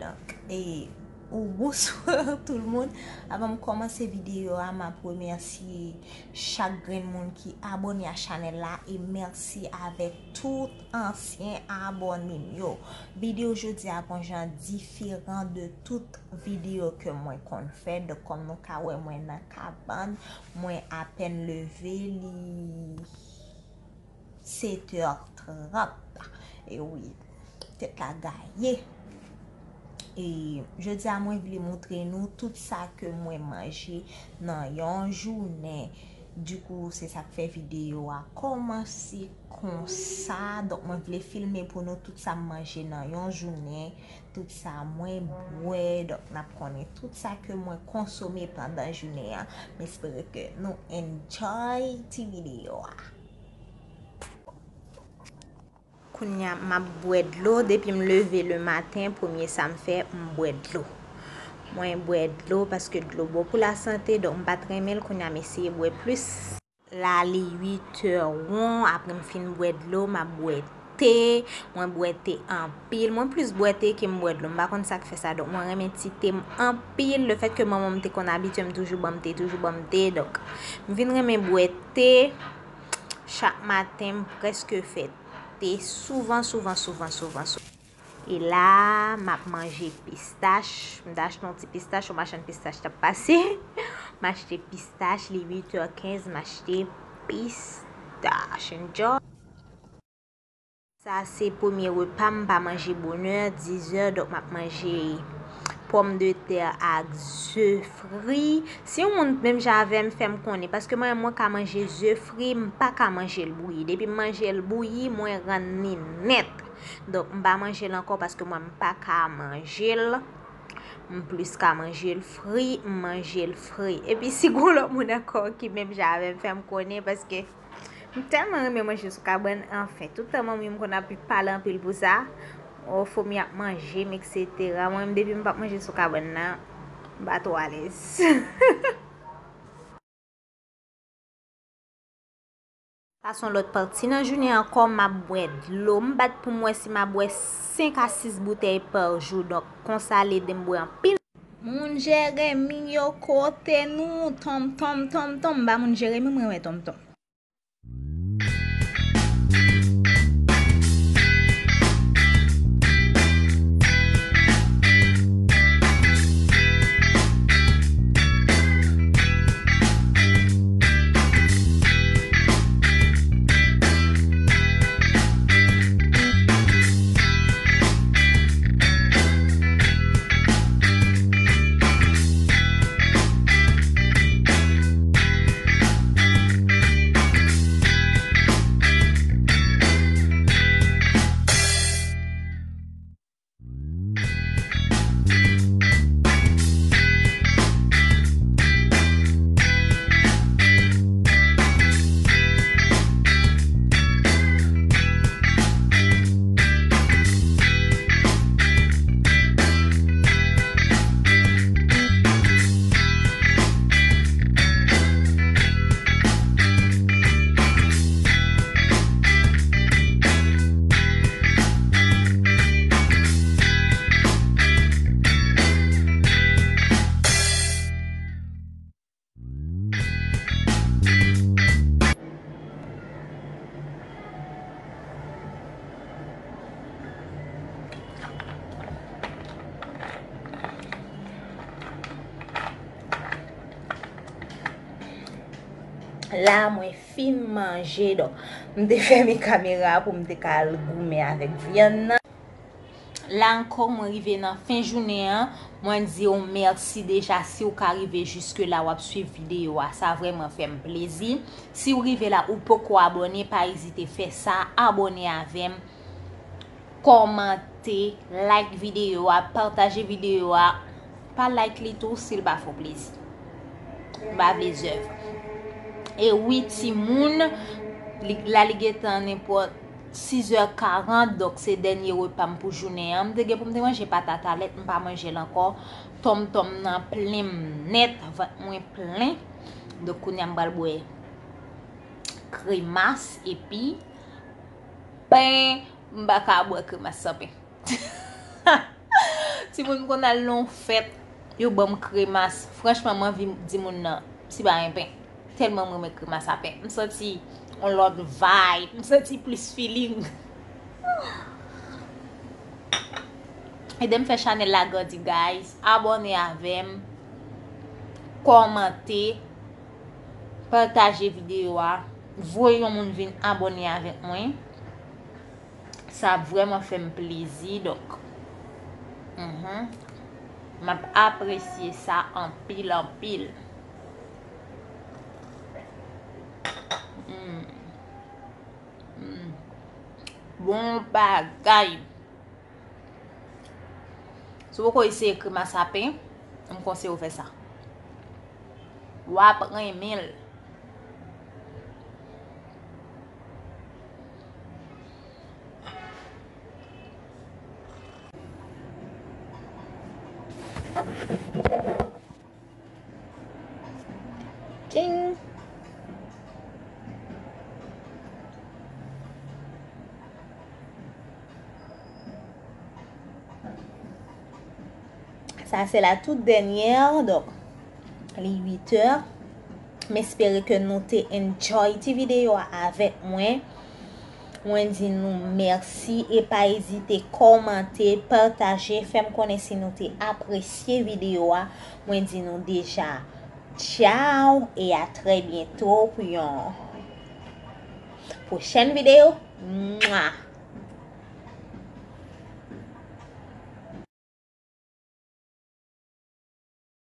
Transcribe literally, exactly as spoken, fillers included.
Donk, e, ou bonswa tout moun. Avan m kòmanse videyo a, m ap remèsye chak grenn moun ki abòne a chanèl la e mèsi avèk tout ansyen abòne m yo. Videyo jodi a gon jan diferan de tout videyo ke mwen konn fè. Donk, kòm nou ka wè, mwen nan kabann, mwen apèn leve, li sèt è trant. E wi, tèt la gaye. E jodi a, mwen vle montre nou tout sa ke mwen manje nan yon jounen. Dikou, se sa k fè videyo a kòmanse konsa. Donk, mwen vle filme pou nou tout sa m manje nan yon jounen, tout sa mwen bwè. Donk, n ap konnen tout sa ke mwen konsome pandan jounen an. M espere ke nou enjoy ti videyo a. Kounye a, m ap bwè dlo. Depi m leve le maten, premye sa m fè, m bwè dlo. Mwen bwè dlo paske dlo bon pou lasante, donk m pa t renmen l. Kounye a, m eseye bwè plis. La, li uit è won, apre m fin bwè dlo, m ap bwè te. Mwen bwè te anpil. Mwen plis bwè te ke m bwè dlo. M pa konn sa k fè sa, donk mwen renmen ti te m anpil. Lefètke manman m te konn abitye m toujou ban m te, toujou ban m te, donk m vin renmen bwè te. Chak maten, m prèske fè te souvan, souvan, souvan, souvan, souvan. E la, m ap manje pistach. M t achte yon ti pistach, yon machann pistach t ap pase. M achte pistach, li uit è kenz, m achte pistach. Enjoy. Sa se premye repa, m pa manje bonè, diz è, donk m ap manje pòmdetè ak ze fri. Si yon moun menm jan avè m, fè m konnen, paske mwen, mwen ka manje ze fri, m pa ka manje l bouyi. Depi m manje l bouyi, mwen rann li nèt. Donk, m pa manje l ankò paske mwen, m pa ka manje l. M plis ka manje l fri, m manje l fri. Epi si gon lòt moun ankò ki menm jan avè m, fè m konnen, paske m tèlman renmen manje sou kabann, anfen, tout tan manmi m konn ap pale anpil pou sa. O, fomi ap manje m, etsetera. Mwen menm, depi m p ap manje sou kabann nan, m pa twò alèz. Sa se yon lòt pati nan jounen ankò, m ap bwè dlo. M bat pou m wè si m ap bwè senk a sis boutèy pa jou. Donk, konsa l ede m bwè anpil. Moun Jeremi yo kote nou? Tonm, tonm, tonm, tonm. M ba moun Jeremi, mwen wè tonm, tonm. La, mwen fin manje, donk, m te fèmen kamera pou m te ka al goumen avèk vyann nan. La ankò, mwen rive nan fen jounen an. Mwen di w mèsi deja si w ka rive jiske la, w ap swiv videyo a. Sa vrèman fè m plezi. Si w rive la, ou poko abòne, pa ezite fè sa. Abòne avè m. Kòmante, like videyo a, pataje videyo a. Pa like li tou si l pa fè w plezi. M pa vle zèv. E wi, timoun, li, la li gentan nenpòt sis è karant, donk se dènye repa m pou jounen an. M te gen pou m te manje patat alèt, m pa manje l ankò. Tonm tonm nan plen m nèt, vant mwen plen. Donk kounye a m pral bwè kremas epi pen. M pa ka bwè kremas san pen. Timoun m konn al nan yon fèt, yo ban m kremas. Franchman, m anvi di moun nan, si pa gen pen. Tèlman m renmen kremas a pen. M santi yon lòt vibe. M santi plis feeling. Ede m fè chanèl la grandi, guys. Abòne avè m. Kòmante. Pataje videyo a. Voye yon moun vin abòne avèk mwen. Sa ap vrèman fè m plezi, donk. Mhm. M ap apresye sa anpil, anpil. Mm. Mm. Bon bagay. Si w poko eseye kremas a pen, m konseye w fè sa. W ap renmen l. Ding! Sa se la tout dènyè, donk li uit è. M espere ke nou te enjoy ti videyo a avèk mwen. Mwen di nou mèsi e pa ezite kòmante, pataje, fè m konnen si nou te apresye videyo a. Mwen di nou deja tchao e a trè byento pou yon pwochèn videyo. Mwa!